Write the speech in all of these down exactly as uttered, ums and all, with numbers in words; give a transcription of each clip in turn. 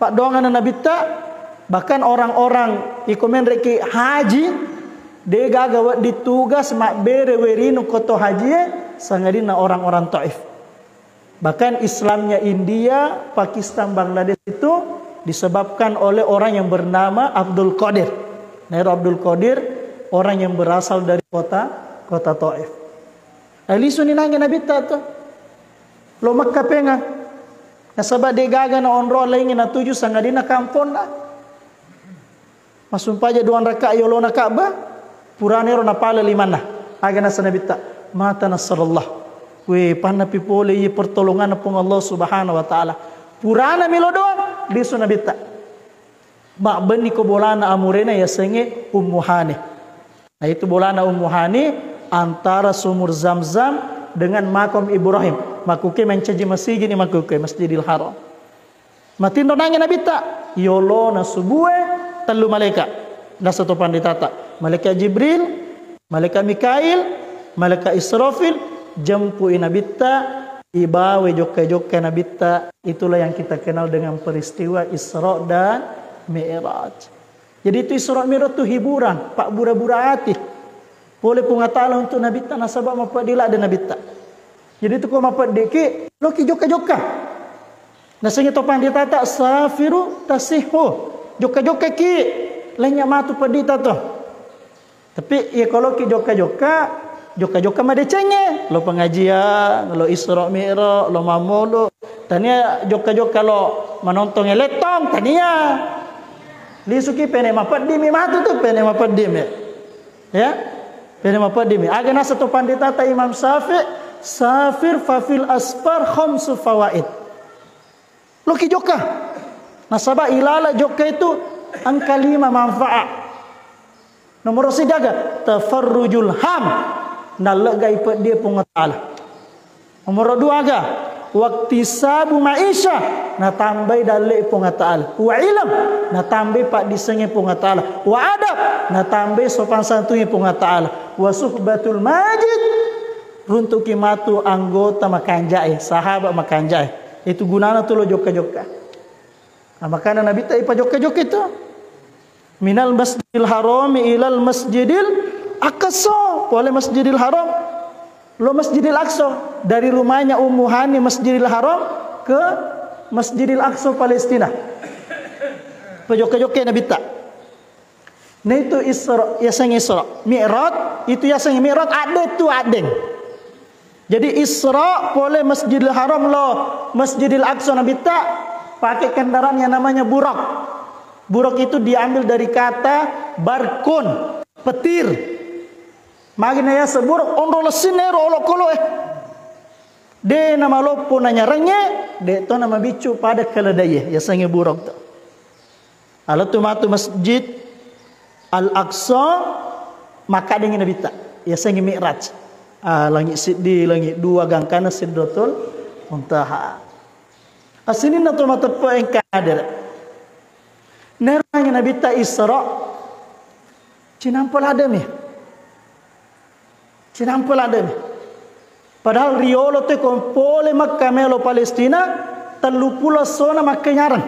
paddoangeng Nabitta, bahkan orang-orang iko menreki haji, de gaga wedding tugas mabbere werinu koto hajie, sangadinna orang-orang Taif. Bahkan Islamnya India, Pakistan, Bangladesh itu disebabkan oleh orang yang bernama Abdul Qadir. Nah, ero Abdul Qadir orang yang berasal dari kota kota Taif. Lisuni nange Nabitta to. Lo Mekka penga. Nasaba de gaga na onro laingi natuju sangadinna kamponna. Massumpaja duang rakaat yolona Ka'bah, purana ero napale limanna. Aga nasa Nabitta, "Mata nasrullah." We, pannapi pole iye pertolonganna Puang Allah Subhanahu wa Ta'ala. Purana milo doang, lisu Nabitta. Mabbenni ko bolana amurena yasengnge Ummu Hani. Nah, itu bolana Ummu Hani antara sumur Zamzam dengan makam Ibrahim. Makkuke mancaji masigi ni makkuke Masjidil Haram. Matinro nange Nabitta, yolona subue tellu malaika. Nasa to panditata, malaika Jibril, malaika Mikail, malaika Israfil, jempui Nabitta, ibawe jokka-jokka Nabitta. Itulah yang kita kenal dengan peristiwa Isra dan Mi'raj. Jadi itu Isra Mi'raj itu hiburan, pabbura-bura ati. Pole Puang Allah Ta'ala untuk Nabitta nasaba mapeddi ladde Nabitta. Jadi itu ko mapeddiki, loki jokka-jokka. Nasengi to panditata, "Safiru tasihu." Jokka-jokka ki, lenya matu peddita to. Tapi iya ko loki jokka-jokka, jokka-jokka madecengnge, lo pengajian, lo Isra Mi'raj, lo mammolo. Tania jokka-jokka lo manontong elektong, tania. Lisuki pene mapeddimi matu tu, pene mapeddimi. Ya? Pene mapeddimi. Aga nasa to panditata Imam Syafi'i, "Safir fafil asfar khamsu fawaid." Loki jokka. Nasaba ilala jokka itu engka lima manfaat. Nomor sidaga, tafarrujul ham. Nallegai peddi Puang Allah Ta'ala. Nomor dua ga, waktisabu maisha, natambai dalle Puang Allah Ta'ala. Wa ilm, natambai paddisenge Puang Allah Ta'ala. Wa adab, natambai sopan santungi Puang Allah Ta'ala. Wa suhbatul majid, runtuki matu anggota makanjae, sahabat makanjae. Itu gunana tu lo jokka-jokka. Nah, makana Nabitta ipajokka-jokka itu. Minal Masjidil Harami ilal Masjidil Aqsa. Pole Masjidil Haram, lo Masjidil Aqsa. Dari rumahnya Ummu Hani Masjidil Haram ke Masjidil Aqsa Palestina. Pajokka-jokka Nabitta. Nah, itu Isra, yaseng Isra. Mi'raj, itu yaseng Mi'raj, adde tu addeng. Jadi Isra pole Masjidil Haram lo Masjidil Aqsa Nabitta pakai kendaraan yang namanya burak. Burak itu diambil dari kata barkun, petir. Magi na yaseng burak, onro lessinna ero olokolo eh. De namaloppo nanyarengnge, de to namabiccu pada keledaiye, yasengnge burak to. Alattu matu Masjid Al-Aqsa, makkadengngi Nabitta, yasengnge Mi'raj. Ah, langit siddi, langit dua, gangkanna Sidratul Muntaha. Asininna to mateppe engka hadere. Nerangi Nabitta Isra, cinampa lademi. Cinampa ladde. Padahal riolo te ko pole Mekka melo Palestina, tellu pulo essona makkenyareng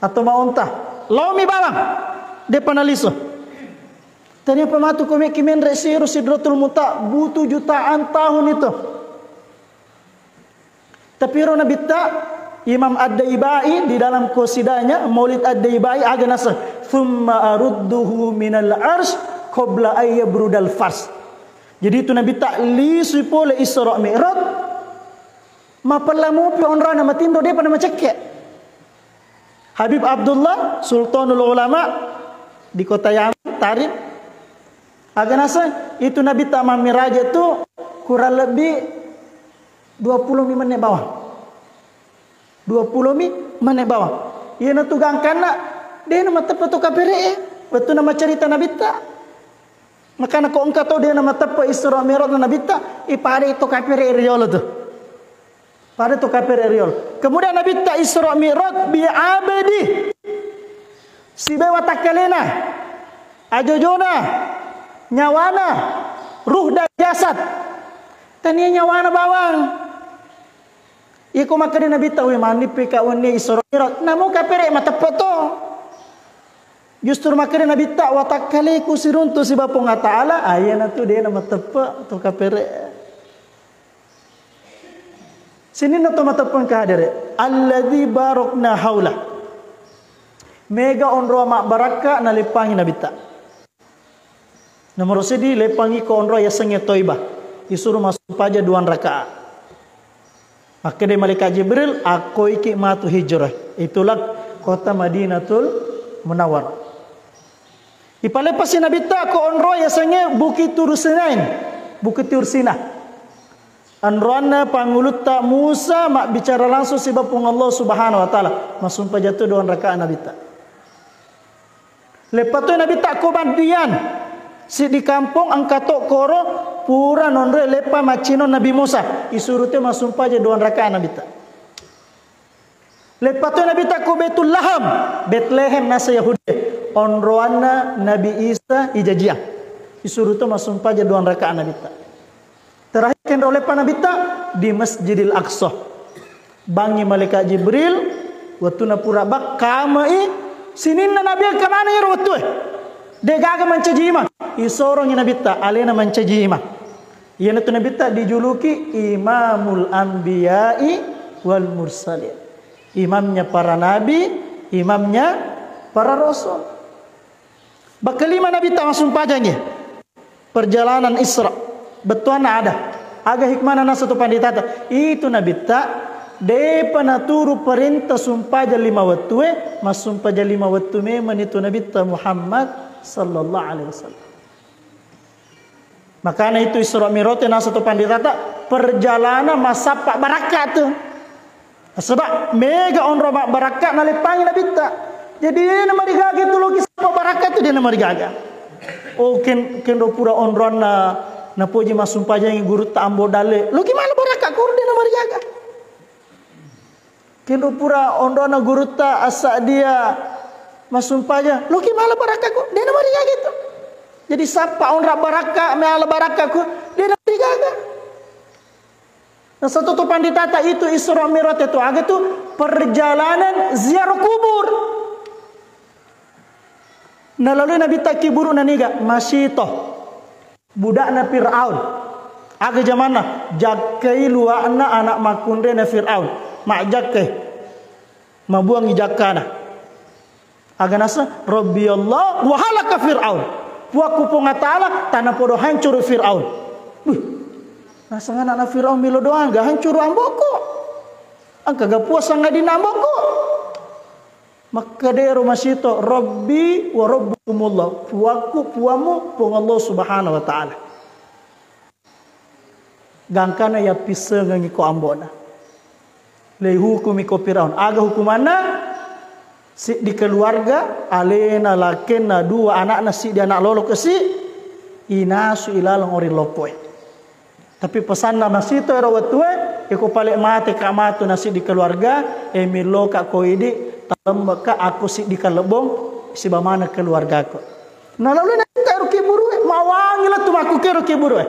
atau maonta. Laomi bawang, depa nalisu. Tania pematu ko meki menre siru Sidratul Muntaha, butuh jutaan tahun itu. Tapi ero Nabitta, Imam Ad-Daibai di dalam qasidahnya, Maulid Ad-Daibai, aga naseng, "Tsumma arudduhu minal arsh qabla an yabrudal farsh." Jadi itu Nabitta lisui pole Isra Mi'raj, mapella mupi onrona matinro, depa namacekke. Habib Abdullah, Sultanul Ulama di kota Yaman, Tarim, aga naseng, itu Nabitta mammiraje tu kurang lebih dua pulo mi menne bawang. Dua pulo mi menne bawang. Iyana tu gangkanna, de namateppe to kapere e. Wettunna macarita Nabitta. Makana ko engka to de namateppe Isra Mi'raj Nabitta, ipadai to kapere e riolo tu. Pada to kapere riolo. Kemudian Nabitta Isra Mi'raj bi abdi. Sibawa takkalena, ajojona, nyawana, ruh dan jasad. Tania nyawana bawang. Iko makkeda Nabitta, "We, mannippika wenni Isra Mi'raj." Namo kapere mateppe to. Justru makkeda Nabitta, "Watakkaleku siruntu siba Puang Allah Ta'ala, ayanatu dena mateppe to kapere." Sininna to mateppe engka hadere. Alladzi barakna haula. Mega onroa mabbarakka naleppangi Nabitta. Nomoro seddi, leppangi ko onroa yasengnge Toibah. Isuru massumpaja duang rakaat. Makkeda malaikat Jibril, "Akkoiki matu hijrah." Itulah kota Madinatul Munawwarah. Ipaleppasi Nabitta ko onroa yasengnge Bukit Tursinain, Bukit Tursina. Onroanna pangulutta Musa mabbicara langsung siba Puang Allah Subhanahu wa Ta'ala. Massumpaja tu duang rakaat Nabitta. Leppa toi Nabitta ko Madian, siddi kampong engka to koro pura nonroi leppa maccino Nabi Musa. Isuru tu massumpaja duang rakaat Nabitta. Leppa toi Nabitta ko Baitul Laham, Betlehem nasa Yahudi. Onroanna Nabi Isa ijajiang. Isuru tu massumpaja duang rakaat Nabitta. Terakhir kenro leppa Nabitta di Masjidil Aqsa. Bangngi malaikat Jibril, wettunna pura bakkamai sininna Nabi engka maneng ero wettue. Degaga mancaji imang. Isorongi Nabitta, alena mancaji imang. Iyanatu Nabitta dijuluki Imamul Anbiya'i wal Mursalin. Imamnya para nabi, imamnya para rasul. Bakkelima Nabitta massumpajangngi. Perjalanan Isra. Bettuanna ada. Aga hikmana nasa tu panditata. Itu Nabitta, depa naturu perintah sumpajang lima wettue, massumpajang lima wettu memang itu Nabitta Muhammad sallallahu alaihi wasallam. Makana itu Isra Mi'raj nasa tu panditata, perjalanan massappa barakka tu. Sebab mega onro mabbarakka naleppangi Nabitta. Jadi dena marigaga tu loki sappa barakka tu dena marigaga. Oh, ken-, kenro pura onronna napoji massumpajangi gurutta Ambo Dalle. Loki mala barakka koro dena marigaga. Kenro pura onronna gurutta Assadia massumpaja, loki mala barakka ko, dena marigaga tu. Jadi sappa onra barakka, meala barakka ko, dena marigaga. Nah, satu tu panditata itu Isra Mi'raj itu aga tu perjalanan ziarah kubur. Nalalui Nabitta kiburu naniga masito. Budakna Fir'aun. Aga jamanna? Jakkai luwa'na anak makkunrena Fir'aun. Majjakkai. Mabuangi jakkana. Aga nasa, "Rabbi Allah wa halaka Fir'aun." Puakku Puang Ta'ala, tanapodo hancuru Fir'aun. Wih, naseng anakna Fir'aun melo doang, ga hancuru ambokku. Engka ga puasa ngadina ambokku. Makkedero masito, "Rabbi wa rabbukumullah." Puakku, puammu, Puang Allah Subhanahu wa Ta'ala. Gangkana yappissengengi ko ambona. Leihukumi ko Firaun. Aga hukumanna? Siddi keluarga, alena, lakenna, dua anakna, siddi anak lolo kesi, inasu ilaleng oring loppoe. Tapi pesanna masito ero wettue, iko pale mate ka matu na siddi keluarga, e milloka ko idi, talemmeka ako siddi kalebbong, siba maneng keluargako. Nalalui naita ero kiburue, mawangi lettu makkukero kiburue.